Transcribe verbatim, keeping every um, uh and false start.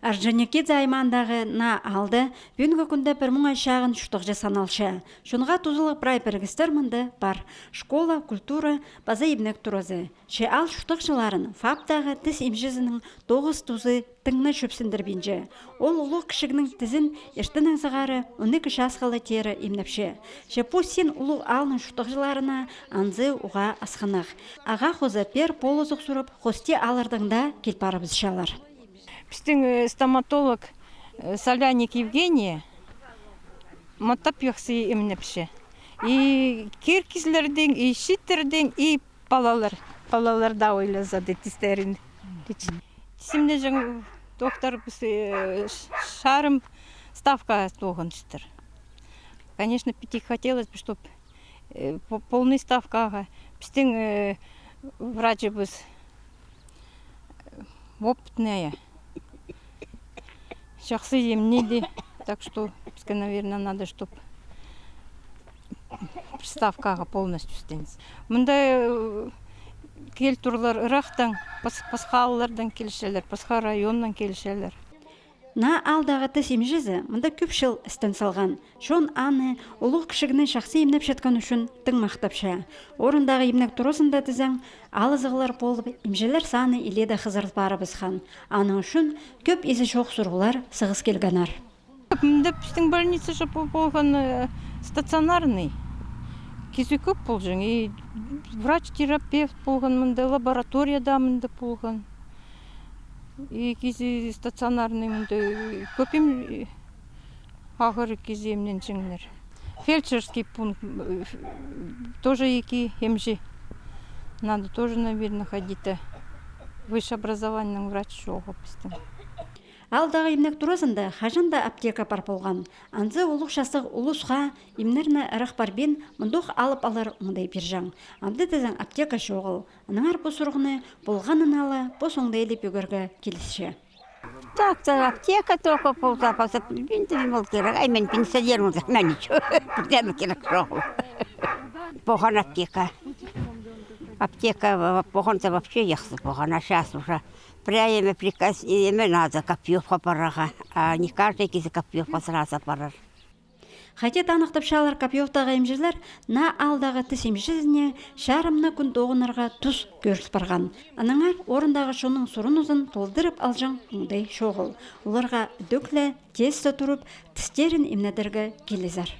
Орджоникидзе аймаандағы Наа аалда пӱӱнгі кӱнде пір муңа чағын чуртағҷы саналча. Чонға тузалығ прай пірігістер мында пар: школа, культура паза имнег туразы. Че аал чуртағҷыларын ФАП-тағы тіс имҷізінің тоғыс тузы тың на чӧпсіндірбинче. Ол улуғ кічігнің тізін иртеннең сығара он ікі часха ла теере имнепче. Че пу син улуғ аалның чуртағҷыларына анзы уғаа асхынах. Ағаа хоза пеер полызығ сурап, хости ааллардаң даа кил парыбысчалар. Пістің, э, стоматолог, э, Соляник Евгения матап чахсы имнепче. И киркізлердең, и чииттердең, и палалар, палалар даа ойлазады тістерін. Тіс имнеҷең докторыбыс, э, ш-, чарым ставкаа тоғынчатыр. Конечно, пити хотелось бы, чтоб, э, по-, полный ставкаға. Пістің, э, врачыбыс, э, опытная. Чахсы имнеди. Так что піске, наверное, надо, чтоб ставкаға полностью істензін. Мында, э, кил турлар ырахтаң, пас-, пасха ааллардаң килчелер, пасха районнаң килчелер. Наа аалдағы тіс имҷізі мында кӧп чыл істен салған. Чон аны улуғ кічігні чахсы имнепчеткен ӱчӱн тың махтапча. Орындағы имнег туразында тізең, алызығлар полып, имҷілер саны илееде хызар парыбысхан. Аның ӱчӱн кӧп изі чоох сурығлар сығыс килгеннер. Мында пістің больницада пол-, полған, э, стационарный. Кізі кӧп полҷаң, и врач-терапевт полған мында, лаборатория даа мында полған. И кізі стационарный мында, э, кӧп им-, э, ағырығ кізі имненҷеңнер. Фельдшерский пункт, э, тоже ікі имҷі. Надо тоже, наверное, ходить, э, высшее образованиенің врач чоғы пістің. Аалдағы имнег туразында хаҷан даа аптека пар полған. Анзы улуғ частығ улусха имнерні ырах парбин, мындох алып алар оңдай пирҷең. Амды тізең аптека чоғыл. Аннаңар пу сурығны полғанына ла пос оңдайлап ӱгерге килісче. Так-то аптека только полза, паза пілбинчем, ол кирек. Ай, мин пенсионер ползам, мин ничего, пірдеме кирек чоғыл. Поған аптека. Аптека, во-, поған да вообще чахсы поған, а сейчас уже прямо приказ, и мне надо Копьёвха парарға, а не каждый кізі Копьёвха сразу парар. Хати, таныхтапчалар Копьёвтағы имҷілер, Наа аалдағы тіс имҷізіне чарым на кӱн тоғынарға тус кӧріл парған. Аннаңар орындағы чонның сурынызын толдырып алҷаң оңдай чоғыл. Оларға ідӧк ле тезде турып, тістерін имнедерге килізер.